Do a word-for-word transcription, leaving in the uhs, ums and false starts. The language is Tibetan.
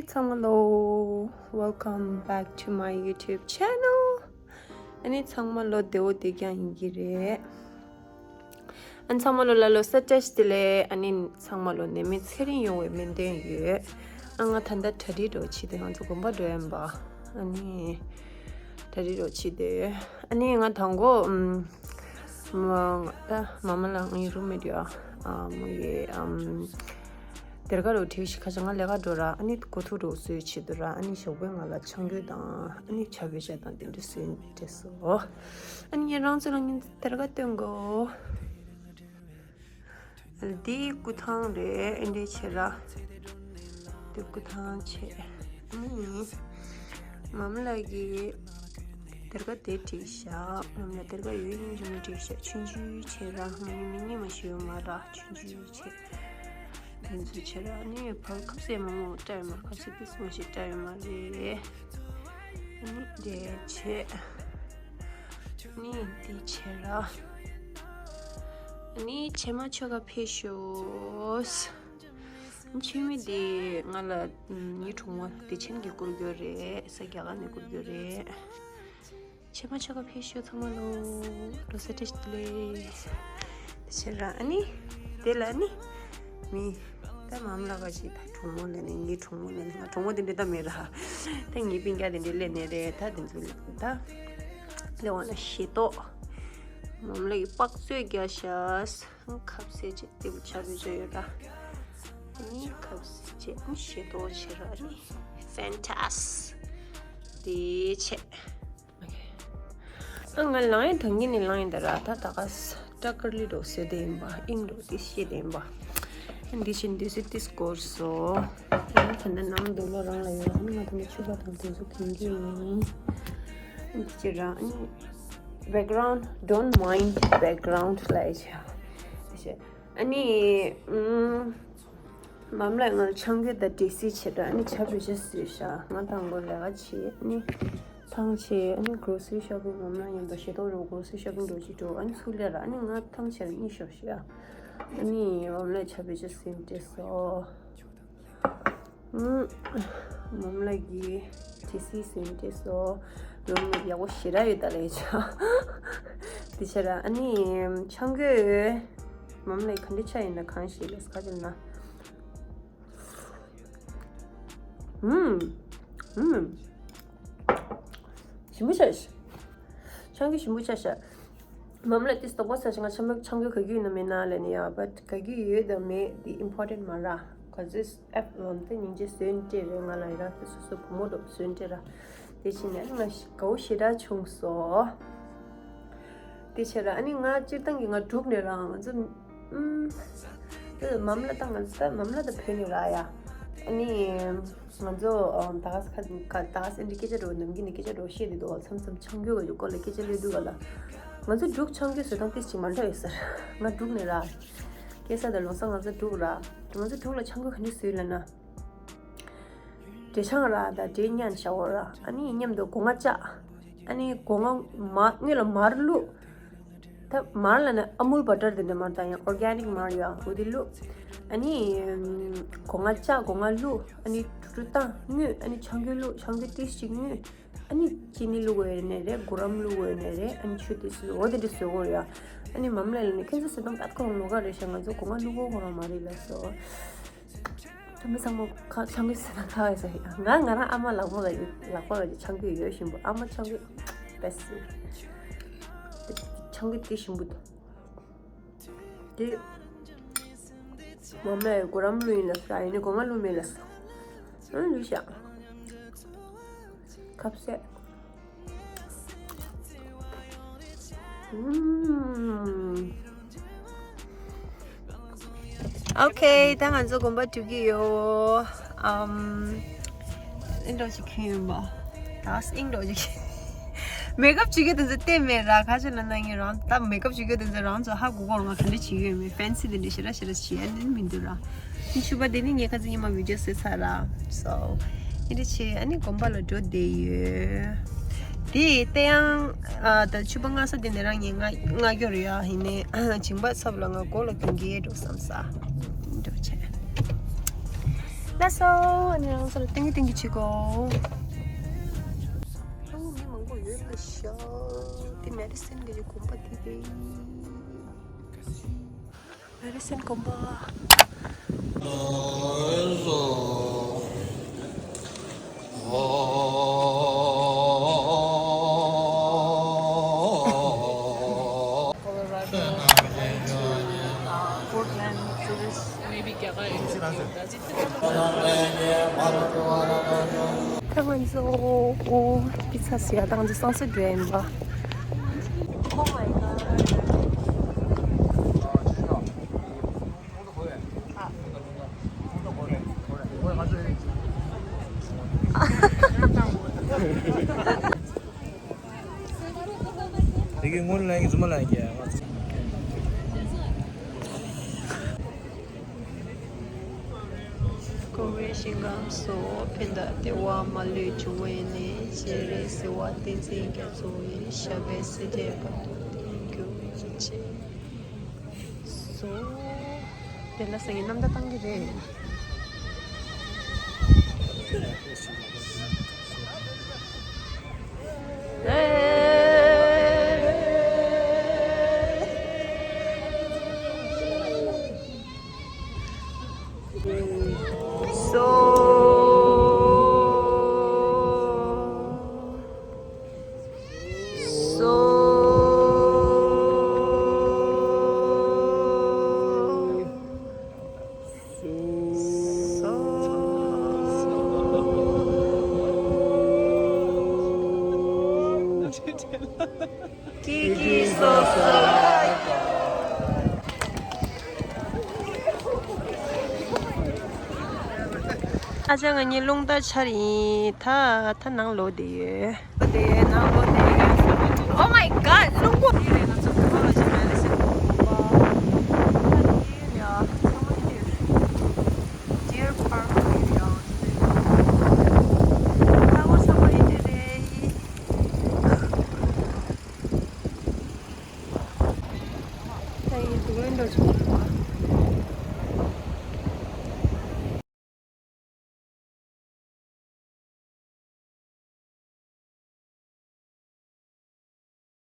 ཚང་མ་ལོ། Welcome back to my YouTube channel. ཨ་ནི་ཚང་མ་ལོ་བདེ་བོ་བདེ་རྐྱང་ཡིན་གྱི་རེད། ཨ་ནི་ཚང་མ་ལོ་ལ་ལོ་གསར་བཀྲ་ཤིས་བདེ་ལེགས། ཨ་ནི་ཚང་མ་ལོ་ནད་མེད་ཚེ་རིང་ཡོང་བའི་སྨོན་འདུན་ཡོད། ཨ་ང་ད་ལྟ་གྲ་སྒྲིག་འགྲོ་བྱེད་དེ། ང་ཚོ་དགོན་པ་འགྲོ་ཡིན་པ། ཨ་ནི་གྲ་སྒྲིག་འགྲོ་བྱེད་དེ། ཨ་ནི་ང་དང་པོ་ཨམ། མ་ད་མ་མ་ལ་ངའི་རུམ་མེ་ཊི་ཡ། ཨ་མོ་ཡི་ཨམ། སྡེར་ཁ་རུ་བྲིས་ཤིག་ཁ་ཆ་ང་ལས་ཀ་འགྲོ་ར། ཨ་ནི་གོ་ཐུག་རུ་བཟོས་བྱེད་དུ་ར། ཨ་ནི་ཞོགས་པའི་ང་ལ་ཆང་གོས་དང་ཨ་ནི་ཇ་བོད་ཇ་དང་དེ་འདྲ་བཟོས་འདྲེས་སོ། ཨ་ནི་ངས་རང་ཚོ་ལ་ངས་སྡེར་ཁ་སྟོན་གོ། འདི་སྐུ་ཐང་རེད། ཨེ་འདྲས་བྱེད་ར། འདི་སྐུ་ཐང་བྱེད། ཨ་ནི་མ་མ་ལགས་ཀྱིས་སྡེར་ཁ་དེ་བྲིས་ཤག་མ་མ་ལགས་སྡེར་ཁ་ཡོད་ཡིན་རྒྱུ་མ་བྲིས་ཤག་ཆུང་ཆུང་བྱེད་ར། ང་ནི་མི་ཉི་མ་ཞུ་མ་ར། ཆུང་ཆུང་བྱེད། དེ་ཚོ་བྱེད་ར། ཨ་ནི་ཕར་ཁ་ཟས་མང་པོ་སྤྲད་མ། ཁ་ཟས་ཏིས་མ་ཞིག་སྤྲད་ཡོད་མ་རེད། ཨ་ནི་འདྲས་བྱེད། ནི་འདི་བྱེད་ར། ནི་ཕྱེ་མ་ཆོ་ག་ཕེབས་ཤོག་མཆོད་མེ་འདི་ང་ལ་ངའི་གྲོགས་མོ་བདེ་ཆེན་གྱིས་བསྐུར་རྒྱུ་རེད། ས་རྒྱ་གར་ནས་བསྐུར་རྒྱུ་རེད། ཕྱེ་མ་ཆོ་ག་ཕེབས་ཤོག་ཚང་མ་ལོ། ལོ་གསར་བཀྲ་ཤིས་བདེ་ལེགས། དེ་བྱེད་ར། ཨ་ནི་དེ་ལ་ནི་མི་ད་མ་མ་ལགས་ཀྱི་ད་གྲོགས་མོ་ལ་ནི་ངའི་གྲོགས་མོ་ལ་ནི་ང་གྲོགས་མོ་དེ་འདྲ་ད་མེད་ར། ད་ངའི་སྤུན་ཀྱག་དེ་འདྲ་སླེབས་ནས་རེད། ད་དེ་ཚོ་ད་སླེབས་འོང་ན་ཞེ་ཏོག་མ་མ་ལགས་ཀྱི་པགས་བཙོས་རྒྱག་ཤག་ཁབ་ཟས་བྱས་ཏེ་བུ་ཆ་བུ་བྱས་ཡོད་ར། ཨ་ནི་ཁབ་ཟས་བྱས་ཨ་ནི་ཞེ་ཏོག་བྱས་ར། ཨ་ནི་ཕན་ཊ་སི་དེ་བྱས། ཨ་ང་ལངས་ཡིན། ད་གིན་ནས་ལངས་ཡིན་ད་ར། ད་ད་ག་ས་སྐྲ་དཀར་ལི་འགྲོ་ཟེར་དེ་ཡིན་པ། ཨིང་འགྲོ་དེ་ཤེས་དེ་ཡིན་པ། ཨ་འདི་བཞིན་འདི་སི་ཏིས་སྐོར་སོ། ཨ་ད་ནི་ནང་དུ་ལོ་རང་ལ་ཡོད། ཨ་ནི་ང་ད་ནི་ཕྱུ་པ་དང་དེ་ཚོ་གྱོན་གྱི་ཡིན། ཨ་འདི་ཅི་ར། ཨ་ནི་background, don't mind background ལ་ཡ་ཆ། ཨ་ནི་ཨུམ། མ་མ་ལགས་ང་ལ་ཆང་གོས་དང་འབྲས་སིལ་བྱེད་དྲ། ཨ་ནི་ཇ་བོད་ཇ་བཟོས་ཤག་ང་དང་པོ་ལས་ཀ་བྱེད། ཨ་ནི་ཐང་ཆད། ཨ་ནི་grocery shopping མ་མ་ལགས་མཉམ་དུ་ཞེ་ཏོག་རུ་grocery shopping འགྲོ་ཅིག་འགྲོ། ཨ་ནི་ཚུར་སླེབས་ར། ཨ་ནི་ང་ཐང་ཆད་ར་གཉིད་ཤོར་ཤག་ཨ་ནི་མ་མ་ལགས་ཇ་བོད་ཇ་བཟོས་འདྲེས་སོ། ཨུམ། མ་མ་ལགས་ཀྱིས་འབྲས་སིལ་བཟོས་འདྲེས་སོ། རུམ་མེ་ཊི་ཡག་པོ་ཞེ་དྲག་ཡོད་ད་ལས་ཆ། དེ་བྱས་ར། ཨ་ནི་ཆང་གོས་མ་མ་ལགས་ག་འདྲ་ཆ་ཡིན་ན་གང་ཞིག་ལས་ག་ཅིག་ན། ཨུམ། ཨུམ། ཞིམ་པོ་ཆགས་ཤག་ཆང་གོས་ཞིམ་པོ་ཆགས་ཤག་མ་མ་ལགས་ཏིས་དོགས་པ་ཟ་ཞིག་ང་ཆང་གོས་ཆང་གོས་ག་གི་ཡོད་ན་མེད་ན་ལས་ནི་ཡ། but ག་གི་ཡོད་དང་མེད་འདི་important མ་ར། ག་ཚོད་ཨེབ་ལོན་ཏེ་སྙིང་རྗེ་བཟོས་འདྲེ་རེད། ང་ལ་ཡི་ར་དེ་སོ་སོ་བུ་མོ་འགྲོ་བཟོས་འདྲེ་ར། དེ་བཞིན་ནས་ང་ཞི་དགའ་བོ་ཞེ་དྲག་བྱུང་སོ། དེ་བྱས་ར། ཨ་ནི་ང་སྤྱིར་བཏང་གི་ང་འབྲུག་ནས་རང་ང་ཚོ་ཨུམ། དེ་མ་མ་ལགས་དང་ང་ཚོ་ད་མ་མ་ལགས་ད་བོད་ནས་ར་ཡ། ཨ་ནི་ང་ཚོ་ཨ་ད་ག་ས་ཁ་ད་ག་ས་འདི་སྐད་ཆ་འགྲོ་ནམ་རྒྱུན་ནས་སྐད་ཆ་འགྲོ་བཤད་དེ་འདུག་བ། མཚམས་མཚམས་ཆང་གོས་ག་ཡོད་སྐོར་ལ་སྐད་ཆ་སླེབས་འདུག་ག་ལ། ང་ཚོ་འབྲུག་ཆང་གོས་བཟོ་སྟངས་ཏིས་ཅིག་མ་འདྲ་ཡོད་ས་ར། ང་འབྲུག་ནས་ར། སྐྱེས་ས་དང་ལོ་ས་ང་ཚོ་འབྲུག་ར། ང་ཚོ་འབྲུག་ལ་ཆང་གོས་ག་འདྲ་བཟོས་ལབ་ན། འབྲས་ཆང་ར་དང་འབྲས་ཉན་ཤ་བོ་ར། ཨ་ནི་མཉམ་དུ་སྒོ་ང་བཅག་ཨ་ནི་སྒོ་ང་མར་སྔོན་ལ་མར་བླུགས། ད་མར་ལ་ནི་ཨ་མུལ་བ་ཊར་དེ་འདྲ་མར་དང་ཡང་ཨོར་གྷན་ནིག་མར་ཡང་འོ་དེ་བླུགས། ཨ་ནི་སྒོ་ང་བཅག་སྒོ་ང་བླུགས། ཨ་ནི་དྲུ་དྲུ་བཏང་། མངོས། ཨ་ནི་ཆང་གོས་བླུགས། ཆང་གོས་ཏིས་ཅིག་མངོས། ཨ་ནི་ཅི་ནི་བླུགས་དགོས་ཡོད་ནི་རེད། གུ་རམ་བླུགས་དགོས་ཡོད་ནི་རེད། ཨ་ནི་ཆུ་ཏིས་བླུགས། འོ་དེ་འདྲ་བཟོས་དགོས་རེད་ཡ། ཨ་ནི་མ་མ་ལགས་ལ་ནི་ཁྱེད་ཚོ་བཟོ་སྟངས་ད་ཁོ་རང་ལོགས་ཀ་རེད་ཤག་ང་ཚོ་སྒོ་ང་བླུགས་དགོས་ཁོ་རང་མ་རེད་ལབ་སོ། ད་མི་ཚང་མ་ཁ་ཆང་གོས་ཟེར་ན་ཁ་ག་ཟེར་ཡ། ང་ང་རང་ཨ་མ་ལག་པ་ལ་ལག་པ་ལ་ཆང་གོས་ཡོད་ཞིམ་པོ། ཨ་མ་ཆང་གོས་བེ་སི། ཆང་གོས་དེ་ཞིམ་པོ་འདུག་དེ་མ་མ་ལགས་གུ་རམ་བླུགས་ཡིན་ལབ་ས། ཡིན་ནི་སྒོ་ང་བླུགས་མེད་ལབ་ས། ཨ་ལུས་ཤག་ཁབ་སེ། ཨུམ། ཨོ་ཁེ། ད་ང་ཚོ་དགོན་པ་འགྲོ་གི་ཡོད། ཨམ། ཨིན་འགྲོ་ཅིག་ཁྱོད་ཡིན་པ། ད་ཨིན་འགྲོ་ཅིག་མེག་ཨབ་བྱེད་རྒྱུ་དེ་ཚོ་བལྟས་མེད་ར། ཁ་ཆེ་ན་ན་ངས་རང་ད་མེག་ཨབ་བྱེད་རྒྱུ་དེ་ཚོ་རང་ཚོ་ཧ་གོ་གོ་ང་ག་འདྲ་བྱེད་ཀྱི་ཡོད་མེད། ཕེན་སི་དེ་འདྲ་ཞེ་དྲག་ཞེ་དྲག་བྱེད་ཡ་ནི་མི་འདུག་ར། ཕྱུ་པ་དེ་ནི་ངས་ཁ་ཚིག་ཉི་མ་བི་ཌིའོ་བཟོས་ཚར་ར། སོ། ཨེ་འདྲ་བྱས་ཨ་ནི་དགོན་པ་ལ་འགྲོ་བསྡད་ཡོད། དེ་ལྟ་ཡང་ཨ་ད་ཕྱུ་པ་མངགས་ས་དེ་ནས་རང་ཉིད་མངགས་མངགས་རྒྱུ་རེད་ཡ། ཡིན་ནའི་ཨ་མཇིང་པ་ཚབ་ལ་ང་མགོ་ལ་གྱོན་གྱི་ཡོད་འགྲོ་བསམ་ས། འགྲོ་བྱས། ལགས་སོ། ཨ་ནི་རང་ཚོ་ལ་ཏིང་ངེ་ཏིང་ངེ་བྱེད་དགོས། ཨོ་མི་མང་པོ་ཡོད་ལ་ཤག་དེ་མེ་ཌི་སན་གྱི་དགོན་པ་དེ་རེད། མེ་ཌི་སན་དགོན་པ། Portland, so this maybe ད་ང་ཚོ་པི་ཚ་ཟ་ཡ་ད་ང་ཚོ་Sunset View ཡིན་པ། Oh my god. དེ་གའི་སྔོན་ལ་ཡིན་རྫུན་མ་ལ་ཡིན་གྱི། འཁོར་བའི་ཞིང་ཁམས་སུ་ཕན་དང་བདེ་བ་མ་ལུས་འབྱུང་བའི་གནས། སྤྱན་རས་གཟིགས་དབང་བསྟན་འཛིན་རྒྱ་མཚོ་ཡི། ཞབས་པད་སྲིད་མཐའི་བར་དུ་བརྟན་གྱུར་ཅིག་སོ། དེ་ལ་སང་ཉིན་རྣམ་ཐར་བཏང་གི་རེད། སོ། སོ། སོ། ཀི་ཀི་སོ་སོ། ཨ་ཅག་ང་གཉིས་རླུང་རྟ་འཕྱར་ཡིན། ད་ད་ནང་ལོག་བསྡད་ཡོད། དེ་ནང་ལོག་